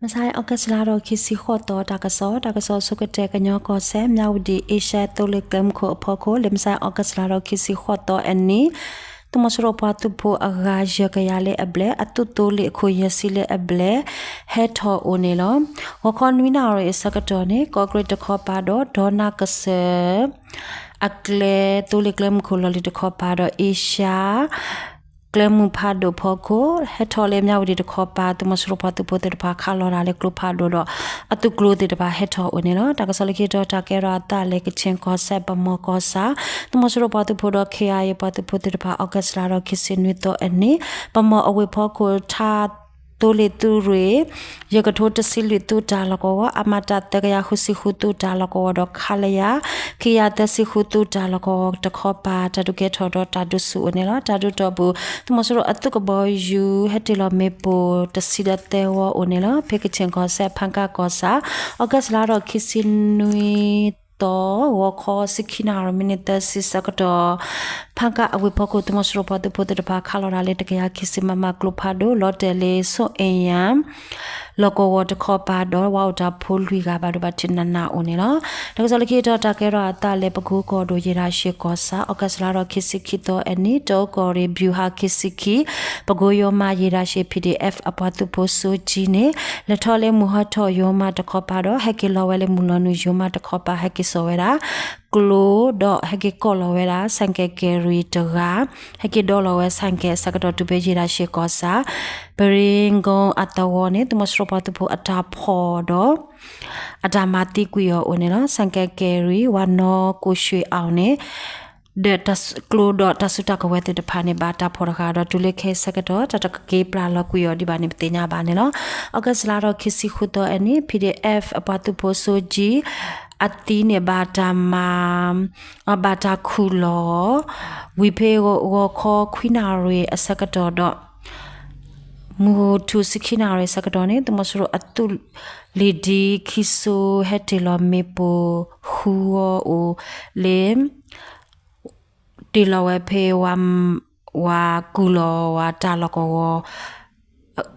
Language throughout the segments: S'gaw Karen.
မဆါ August လါဒီးခံဆံဃိးသီ တၢ်ကစီၣ်, တၢ်ကစီၣ်ဆိကတၢၢ် ကညီကီၢ်စဲၣ် မၠးဝတံၣ် အ့ရှါသိလ့ၣ်ကျဲမုၢ်ခိၣ်အဖီခိၣ် လၢမဆါ August လါဒီးခံဆံဃိးသီအနံၤ သုးမီၤစိရိၤပှၤသုးဖိအဂၤယဲၢ်ကယၤလၢအဘျဲၣ် အသုးသိလ့ၣ်အခိၣ်ယဲၢ်ဆံလၢအဘျဲၣ် ဟဲထီၣ်အိၣ်န့ၣ်လီၤ. ဂီၤခီနွံနၣ်ရံၣ်အဆၢကတီၢ်န့ၣ် ကီးကရ့ၣ်တခီပၤဒီး ဒီနၢ်ကစၢၢ် အကျဲ သိလ့ၣ်ကျဲမုၢ်ခိၣ်လီၢ်လံၤတခီပၤဒီး အ့ရှါ ကျဲမုၢ်ဖးဒိၣ်ဖီခိၣ် ဟဲထီၣ်လၢမၠးဝတံၣ်တခီပၤ သုးမီၤစိရိၤပှၤသုးဖိသ့ၣ်တဖၣ်ခးလီၤတၢ်လၢကျိဖးဒိၣ်ဒီး အသုးကျိသ့ၣ်တဖၣ်ဟဲထီၣ်အိၣ်န့ၣ်လီၤ. တၢ်ကစီၣ်လၢခံတီၤ တၢ်ကဲထီၣ်အသးလၢ ကခၠ့ၣ်ကီၢ်စဲၣ် ပမီၢ်ကီၢ်ဆၣ် သုးမီၤစိရိၤပှၤသုးဖိဒီး ခ့ၣ်အါအ့ၣ် ပှၤသုးဖိသ့ၣ်တဖၣ် August လါဒီးခံဆံနွံသီအနံၤ ပမီၢ်အဝ့ၢ်ဖီခိၣ် ထါ သိလ့ၣ်သုးရ့ၣ် ယဲၢ်ကထိတဆံလွံၢ်သုးတၢ်လီၢ်ကဝီၤ အမတ သၢကယၤဃုဆံဃုသုးတၢ်လီၢ်ကဝီၤဒီး ခလရ ခံကယၤသၢဆံဃုသုးတၢ်လီၢ်ကဝီၤတခီပၤ တၢ်ဒုးကဲထီၣ်ဒီးတၢ်ဒုးဆူၣ်အိၣ်န့ၣ်လီၤ. တၢ်ဒုးတီၢ်ပူၤ သုးမီၤစိရိၤအသုးကဘီယူၤ ဟဲတ့ၢ်လီၤမ့ၣ်ပိၢ်တဆံဒီးသၢဝီအိၣ်န့ၣ်လီၤ. ဖဲကခၠ့ၣ်ကီၢ်စဲၣ် ဖၣ်ကၣ်ကီၢ်ဆၣ် August လါဒီးခံဆံနွံသီ ဂီၤခီ ဆံခံနၣ်ရံၣ် မံးနံးသၢဆံဆၢကတီၢ် ဖၣ်ကၣ်အဝ့ၢ်ဖီခိၣ် သုးမီၤစိရိၤပှၤသုးဖိသ့ၣ်တဖၣ် ခးလီၤတၢ်လၢတကယၤခံဆံ မမ ကျိဖးဒိၣ် လီၤတဲာ်လၢ ဆိၣ်အ့ၣ်ယၣ် လီၢ်ကဝီၤတခီပၤဒီး ဝၤအိၣ်တၢ်ဖိလွံၢ်ဂၤ ဘၣ်ဒိဘၣ်ထံးနးနးအိၣ်န့ၣ်လီၤ. တၢ်ကစီၣ်လၢခံတီၤ တၢ်ကဲထီၣ်အသးလၢ ပကိကီၢ်ဒိၣ် ယ့ၣ်တၢ်ရှ့ၣ်ကီၢ်ဆၣ် August လါဒီးခံဆံခံသီအနံၤ တအူကီၢ်ရ့ၣ် ဘျူးဟးခံဆံခံ ပကိယိၤမး ယ့ၣ်တၢ်ရှ့ၣ် P D F အပှၤသုးဖိ စိကၠံန့ၣ် လဲၤထီၣ်လၢမုၢ်ဟီထီၣ်ယိၤမးတခီပၤဒီး ဟဲက့ၤလီၤဝဲလၢမုၢ်လီၤနုာ်ယိၤမးတခီပၤ ဟဲက့ၤစိာ်ဝဲဒၣ် ကျိဒီးဟဲက့ၤကိးလီၤဝဲဒၣ် ဆိုင်ကယ် carry တဂၤ ဟဲက့ၤဒိးလီၤဝဲ ဆိုင်ကယ် အဆၢကတီၢ်တုၤဖဲယ့ၣ်တၢ်ရှ့ၣ်ကီၢ်ဆၣ် ပရ့ကိအသဝီန့ၣ် သုးမီၤစိရိၤပှၤသုးဖိအတၢ်ဖီၣ်ဒီး အတၢ်မၤသံကွံာ်အီၤအိၣ်န့ၣ်လီၤ. ဆိုင်ကယ် carry ဝၤနီၢ်ကိၣ်ရွှ့ၣ်အၣ်န့ၣ် ဒီးကျိဒီးတၢ်စုတၢ်ကဝဲၤသ့ၣ်တဖၣ်န့ၣ် ဘၣ်တၢ်ဖီၣ်တဂၤဒီး တုၤလၢခဲအံၤဆၢကတီၢ် တၢ်တကက့ၤပျၢ်လီၤကွံာ်အီၤဒံးဘၣ်န့ၣ် ပသ့ၣ်ညါဘၣ်န့ၣ်လီၤ. August လါဒီးခံဆံဃုသီအနံၤ P D F အပှၤသုးဖိ စိကၠံ အသံန့ၣ် ဘၣ်တၢ်မၤ ဘၣ်တၢ်ခူၣ်လီၤ ဝံၤဖဲဂီၤခီခွံနၣ်ရံၣ်အဆၢကတီၢ်ဒီး မုၢ်ထူၣ်ဆံခံနၣ်ရံၣ်အဆၢကတီၢ်န့ၣ် သုးမီၤစိရိၤအသုးလံာ်ဒံခံစိ ဟဲတ့ၢ်လီၤမ့ၣ်ပိၢ်ဃုဝီအိၣ်လၢ တ့ၢ်လီၤဝဲဖဲ ဝၤကူၣ်လီၤဝဲတၢ်လီၢ်ကဝီၤ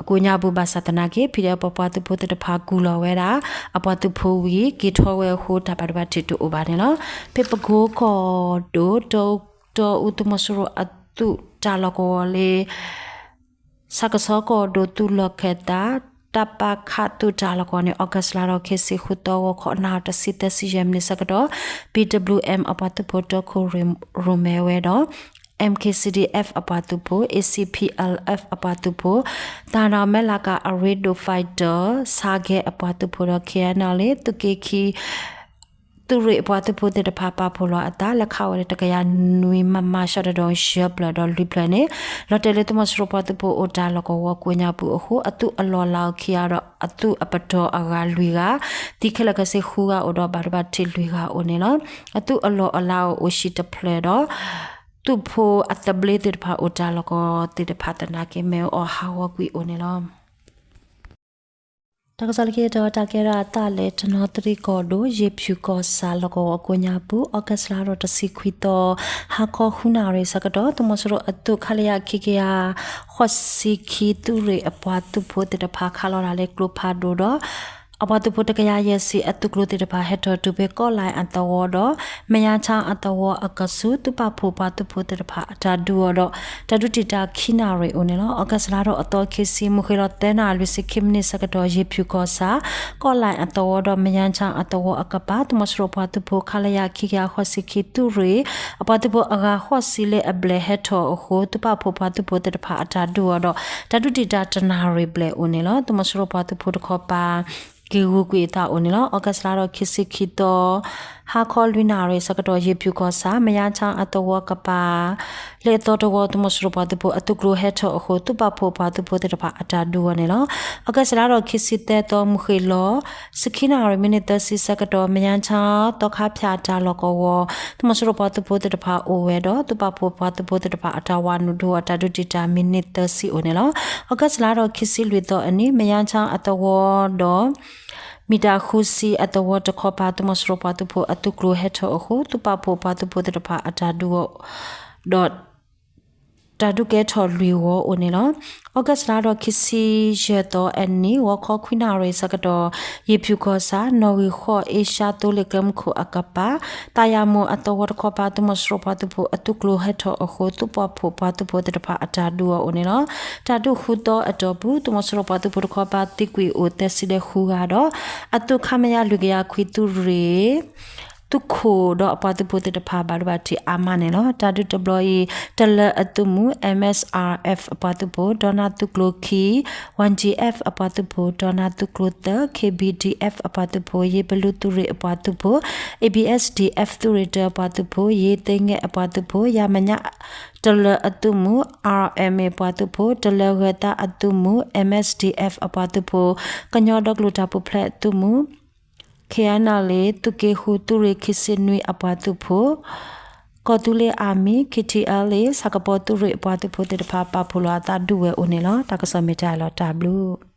ကိးညါပူၤ ဘၣ်ဆၣ်သနာ်က့ P D F ပပှၤသုးဖိသ့ၣ်တဖၣ်ကူၣ်လီၤဝဲဒၣ် အပှၤသုးဖိဝံၤ က့ၤထီၣ်ဝဲအဃိ တၢ်ဘၣ်ဒိဘၣ်ထံးတအိၣ်ဘၣ်န့ၣ်လီၤ. ဖဲပကိကီၢ်ဒိၣ် တအူ တအူသုးမီၤစိရိၤအသုးတၢ်လီၢ်ကဝီၤလၢ ဆၣ်ကဆီကီၢ်ဒိၣ်သုးလီၢ်ခၢၣ်သး တၢ်ပၣ်ခၣ်သုးတၢ်လီၢ်ကဝီၤန့ၣ် August လါဒီးခံဆံဃုသီ ဂီၤခီနၣ်ရံၣ်တဆံသၢဆံယဲၢ်မံးနံးဆၢကတီၢ် P W M အပှၤသုးဖိတီခိၣ်ရိၣ်မဲဝဲဒီး M K C D F အပှၤသုးဖိ A C P L F အပှၤသုးဖိ သၢနီၣ်မဲလးကၤအရ့ဒိၣ် fighter ဆါဂဲၤအပှၤသုးဖိဒီး K N L A သုးက့ခံ သုးရ့ၣ်အပှၤသုးဖိသ့ၣ်တဖၣ် ပာ်ဖှိၣ်လီၤအသး လဲၤခးဝဲလၢတကယၤနွံ မမ ရှီၣ်တဒီ ယဲၢ်ဖျၢၣ်ဒီးလွံၢ်ဖျၢၣ်န့ၣ် လီၤတဲာ်လၢသုးမီၤစိရိၤပှၤသုးဖိအိၣ်တၢ်လီၢ်ကဝီၤကိးညါပူၤအဃိ အသုးအလီၢ်အလၤအိၣ်ခံဂၤဒီး အသုးအပတီၢ်အဂၤလွံၢ်ဂၤ သံခဲလၢာ်ခဲဆ့ဃုဂၤအိၣ်ဒီး ဘၣ်ဒိဘၣ်ထံးလွံၢ်ဂၤအိၣ်န့ၣ်လီၤ. အသုးအလီၢ်အလၤအိၣ်အိၣ်ဟံၣ်တဖျၢၣ်ဒီး သုးဖိအသဘျ့သ့ၣ်တဖၣ်အိၣ်တၢ်လီၢ်ကဝီၤသ့ၣ်တဖၣ်သနာ်က့ မ့ၢ်အီၣ်ဟးဂီၤကွံာ်အိၣ်န့ၣ်လီၤ. တၢ်ကစီၣ်လၢခံတီၤ တၢ်ကဲထီၣ်အသးလၢ တနီသရံၣ်ကီၢ်ဒိၣ် ယ့ၣ်ဖၠူၣ်ကီၢ်ဆၣ်လီၢ်ကဝီၤအကိးညါပူၤ August လါဒီးတဆံခွံသီ ဟါခီဃုနၣ်ရံၣ်ဆၢကတီၢ် သုးမီၤစိရိၤအသုး ခလရ ခံကယၤဃိးဆံခံ သုးရ့ၣ်အပှၤသုးဖိသ့ၣ်တဖၣ် ခးလီၤတၢ်လၢကျိဖးဒိၣ်ဒီး အပှၤသုးဖိတကယၤယဲၢ်ဆံ အသုးကျိၤသ့ၣ်တဖၣ် ဟဲထီၣ်တုၤဖဲကီၢ်လဲၣ်အသဝီဒီး မ့ၢ်ယါဆါအသဝီအကဆူး သုးပာ်ဖှိၣ်ပှၤသုးဖိသ့ၣ်တဖၣ်အတၢ်ဒုးအီၤဒီး တၢ်ဒုးတံာ်တာ်ခံနၣ်ရံၣ်အိၣ်န့ၣ်လီၤ. August လါဒီးအသီခံဆံ မုၢ်ဃ့ၢ်လီၤသၢနၣ်ရံၣ်လွံၢ်ဆံခံမံးနံးဆၢကတီၢ် ယ့ၣ်ဖၠူၣ်ကီၢ်ဆၣ် ကီၢ်လဲၣ်အသဝီဒီး မ့ၢ်ယါဆါအသဝီအကပၤ သုးမီၤစိရိၤပှၤသုးဖိ ခလရ ခံကယၤဃိးဆံခံ သုးရ့ၣ် အပှၤသုးဖိအဂၤဃိးဆံလၢအဘျဲၣ်ဟဲထီၣ်အဃိ သုးပာ်ဖှိၣ်ပှၤသုးဖိသ့ၣ်တဖၣ်အတၢ်ဒုးအီၤဒီး တၢ်ဒုးတံာ်တာ်တနၣ်ရံၣ်ဘျဲၣ်အိၣ်န့ၣ်လီၤ. သုးမီၤစိရိၤပှၤသုးဖိတခီပၤ က့ၤဂုာ်ကွံာ်အသးအိၣ်န့ၣ်လီၤ. August လါဒီးခံဆံခံသီ ဟါခီလွံၢ်နၣ်ရံၣ်ဆၢကတီၢ် ယ့ၣ်ဖၠူၣ်ကီၢ်ဆၣ် မ့ၢ်ယါဆါအသဝီကပၤ လၢအသီတဝီ သုးမီၤစိရိၤပှၤသုးဖိအသုးကျိၤဟဲထီၣ်အဃိ သုးပာ်ဖှိၣ်ပှၤသုးဖိသ့ၣ်တဖၣ်အတၢ်ဒုးအီၤန့ၣ်လီၤ. August လါဒီးခံဆံသၢသီ မုၢ်ဃ့ၢ်လီၤ ဆံခံနၣ်ရံၣ် မံးနံးသၢဆံဆၢကတီၢ် မ့ၢ်ယါဆါ သီခါဖၠၣ်တၢ်လီၢ်ကဝီၤ သုးမီၤစိရိၤပှၤသုးဖိသ့ၣ်တဖၣ်အိၣ်ဝဲဒီး သုးပာ်ဖှိၣ်ပှၤသုးဖိသ့ၣ်တဖၣ်အတၢ်ဝးနုာ်ဒုးအီၤ တၢ်ဒုးတံာ်တာ်မံးနံးသၢဆံအိၣ်န့ၣ်လီၤ. August လါဒီးခံဆံလွံၢ်သီအနံၤ မ့ၢ်ယါဆါအသဝီဒီး မံၣ်တၢ်ဃုဆံအသဝီတခီပၤ သုးမီၤစိရိၤပှၤသုးဖိအသုးကျိၤဟဲထီၣ်အဃိ သုးပာ်ဖှိၣ်ပှၤသုးဖိသ့ၣ်တဖၣ်အတၢ်ဒုးအီၤဒီး တၢ်ဒုးကဲထီၣ်လွံၢ်ဝီအိၣ်န့ၣ်လီၤ. August လါဒီးခံဆံယဲၢ်သီအနံၤ ဂီၤခီခွံနၣ်ရံၣ်ဆၢကတီၢ် ယ့ၣ်ဖၠူၣ်ကီၢ်ဆၣ် နီၣ်ဂံၢ်ဃိးအ့ရှါသိလ့ၣ်ကျဲမုၢ်ခိၣ်အကပၤ သးယၤမိၢ်အသဝီတခီပၤ သုးမီၤစိရိၤပှၤသုးဖိအသုးကျိၤဟဲထီၣ်အဃိ သုးပှၢ်ဖှိၣ်ပှၤသုးဖိသ့ၣ်တဖၣ်အတၢ်ဒုးအီၤအိၣ်န့ၣ်လီၤ. တၢ်ဒုးဃုသီအတီၢ်ပူၤ သုးမီၤစိရိၤပှၤသုးဖိတခီပၤ သံကွံာ်အိၣ်သၢဆံဒီးဃုဂၤဒီး အသုး ခမရ လွံၢ်ကယၤခွံ သုးရ့ၣ် သုးခိၣ်ဒီးအပှၤသုးဖိသ့ၣ်တဖၣ် ဘၣ်ဒိဘၣ်ထံးအါမးန့ၣ်လီၤ. တၢ်ဒုးတဘျီအံၤ တလၢအသုးမုၢ် M S R F အပှၤသုးဖိ ဒီနၢ်သုးကျိၤခံ Y G F အပှၤသုးဖိ ဒီနၢ်သုးကျိၤသၢ K B D F အပှၤသုးဖိ ယ့ၣ်ပလူသုးရ့ၣ်အပှၤသုးဖိ A B S D F သုးရ့ၣ်တၢအပှၤသုးဖိ ယ့ၣ်သ့ၣ်ငဲၣ်အပှၤသုးဖိ ယၤမဲာ်ညါ တလၢအသုးမုၢ် R M A အပှၤသုးဖိ တလၢဂၢၤသးအသုးမုၢ် M S D F အပှၤသုးဖိ ကညီဒီကလုာ်တၢ်ပူၤဖျဲးအသုးမုၢ် K N L A သုးက့ဃု သုးရ့ၣ်ခံဆံနွံအပှၤသုးဖိ ကီၢ်သူလ့ၤ Army K T L A ဆၣ်ကပီၤသုးရ့ၣ်အပှၤသုးဖိသ့ၣ်တဖၣ် ပာ်ဖှိၣ်လီၤအသးဒုးဝဲအိၣ်န့ၣ်လီၤ. တၢ်ကစီၣ်မ့ၢ်တၢ်အလီၤတၢ်ဘျုး